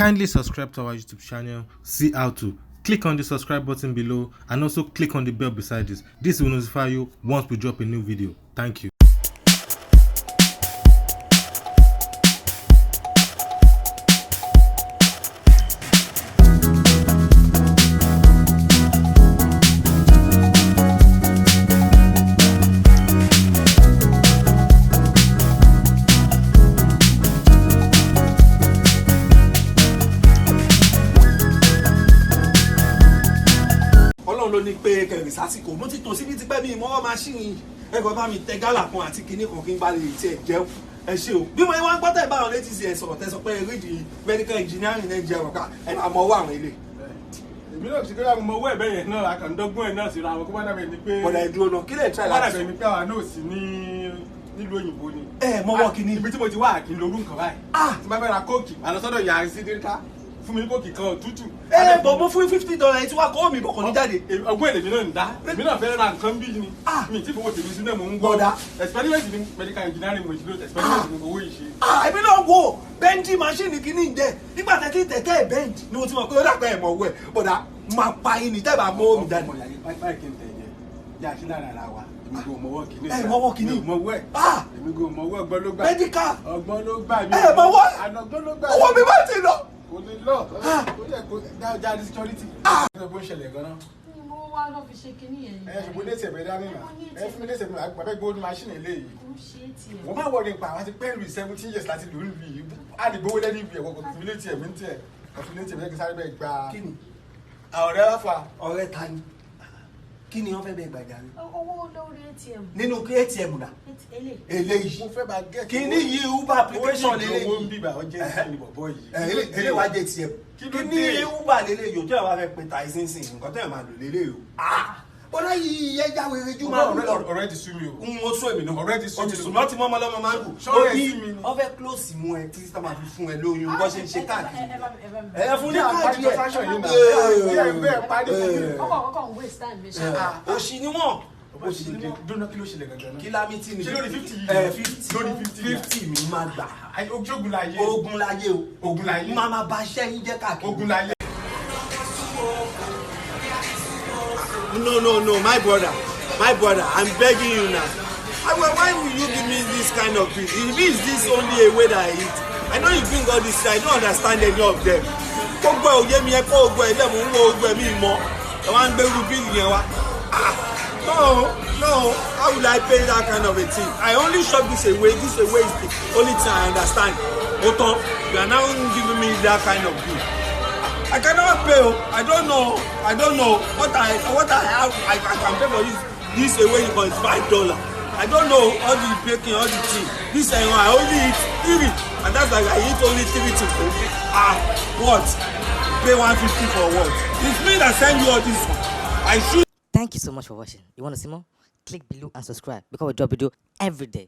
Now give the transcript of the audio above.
Kindly subscribe to our YouTube channel, see how to. Click on the subscribe button below and also click on the bell beside this. This will notify you once we drop a new video. Thank you. Ọlọ́run ló ní pé kẹrì sásìkò. Mo ti tò síbi tipẹ́ bíi mọ́wọ́ machine. Ẹ̀kọ́ bá mi tẹ gálà kan àti kinní kan kí n bá lè tiẹ̀ jẹun. Ẹ ṣe o. Bí mo yẹ wá ń gbọ́ tẹ̀ báwọn létí sí ẹ sọ̀rọ̀, tẹ sọ pé rídìí medical engineering náà jẹ́ ọ̀rọ̀ ẹ máa mọ owó àwọn ilé. Èmi náà ṣe kí wọ́n mọ owó ẹ̀bẹ̀ yẹn náà, àkàndọ́gbọ́n ẹ̀ náà síra wọn kó má dàbẹ̀ ni pé Bọ̀dà, ìdúró náà, kí lè try kó má láti dàbẹ̀ ni pé àwa náà sí ní nílùú òyìnbó ni. Ẹ mọ́wọ́ kinní. Ibi tí mo ti wá kì í lorú nǹkan báyìí. Ah! Tí bá fẹ́ ra Coke, màá lọ sọ́dọ̀ yàrá sí díríkà, fún mi ní Coke kan tútù. Ẹ bọ̀, mo fún $50 ẹ tí wàá kọ́ mi bọ̀, kò ní jáde. Ọgbọ́n èlèmi náà ń dá, èmi náà fẹ́ ra nǹkan bí ni. Ah! Mi tí fowó tèmi sínú ẹ̀, mò ń gbọ́. Bọ̀dà. Experiment ni, medical engineering mo ṣe ló experiment ni owó yìí ṣe. Ah, èmi náà wo bend machine kìíní jẹ nígbà tẹ́tí tẹ̀tẹ́ ẹ̀ bend ni mo ti mọ̀ pé ó dàgbà ẹ̀ mọ̀ owó ẹ̀. Bọ̀dà, máa pa yín ní tẹ́ bá mọ́ omi jáde. Ọmọ ìyá yẹn báyìí kí n tẹ̀ yẹ yá sí lára ara wa, èmi kò mọwọ́ kìíní. Ẹ mọwọ́ kìíní. Mi ò mọwọ́ ẹ̀. Ah! Èmi kò mọwọ́, ọgbọ́n ló gbà. Medical. Ọgbọ́n ló gbà mí. Ẹ mọwọ́. Àná ọgbọ́n ló gbà. Owó mi bá ti lọ. Kò lè lọ. Ah! Ó yẹ kó já ní security. Ah! Ẹ bó ń ṣẹlẹ̀ gan-an. Ní mo wá lọ fi ṣe kinní yẹn. Ẹ ṣùgbọ́n létí ẹ̀bẹ̀ dání nà, ẹ fún mi létí ẹ̀bẹ̀, àgbàbẹ́ gold machine eléyìí. Kò ń ṣe ATM. Wọ́n máa wọ̀ nípa àwọn ti pẹ́ lu 17 years láti lù ú lù yìí, á lè gbowó lẹ́nu ibi ẹ̀wọ̀. Kò fún mi létí ẹ̀mí ń tiẹ̀, kò fún mi létí ẹ̀mí kí sáré bẹ́ẹ̀ gba. Kí ni? Ọ̀rẹ́ wá fa. Ọ̀rẹ́ ta ni? Kí ni wọ́n fẹ́ bẹ gbàjà ni? Owó lórí ATM. Nínú kí ATM dà? Eléyìí. Eléyìí. Mo fẹ́ bá gẹ́ẹ̀tì. Kíní yìí, Uber application owó ń lélẹ́yìí. bíbà, ó jẹ́ sí ní bọ̀bọ̀ yìí. Eléyìí wá jẹ́ ATM. Kí ló Kíní dé? Uber lélẹ́yìí o, tí wọ́n bá fẹ́ pe taxi sìn, nǹkan tẹ́ ẹ̀ máa lò lélẹ́yìí o. Ah, bọ́lá yìí yẹ jáwé rejú máa ń lọ. Ọ̀rẹ́ ti sú mi o. N ó sún èmi náà. Ọ̀rẹ́ ti sú Ó mi ti o. sùn mọ́ ti mọ́ ọmọ ọlọ́mọ máa ń kù. Ṣọ́rẹ́ sí mi ni. Wọ́n fẹ́ close mú ẹ títí tá máa fi fún ẹ lóyún, bọ́ ṣe ń ṣe káàkiri. Ẹ bá mi, ẹ bá mi. Ẹ fún ní káàdì ẹ. Transaction yìí náà. Ẹ bẹ́ẹ̀ parí fún mi. Ọkọ̀ ń waste time mi ṣá. Òṣì ni wọ́n, òṣì ni wọ́n. Dúnà, kí ló ṣẹlẹ̀ gangan náà? Kí lámìtì ni? Ṣé lórí 50 yìí? Ẹ 50. Lórí 50 yìí. 50 mi máa gbà. Ayé, ogun láyé. Ogun láyé o. Ogun láyé. Máa ma ba iṣẹ́ yín jẹ́ káàkiri. Ogun láyé. No, no, no, my brother, my brother, I'm begging you now. Why will you give me this kind of bill? If is this only a way that I eat? I know you bring all this, I don't understand any of them. Gbogbo ẹ̀ òye mi, ẹ kó gbogbo ẹ̀ lẹ̀, mò ń wo gbogbo ẹ̀ mi mọ́. Ẹ wá ń gbérú bill yẹn wá. Ah, no, no, how will I pay that kind of a thing? I only shop this away, this away is the only thing I understand. Ó tán, you are now giving me that kind of bill. I cannot pay o. I don't know. I don't know what I have. I can pay for this away because it's $5. I don't know all the baking, all the thing. This I only eat three, and that's like I eat only three to go. Ah, what? Pay 150 for what? It's me that send you all this. I should. Thank you so much for watching. You want to see more? Click below and subscribe because we drop video every day.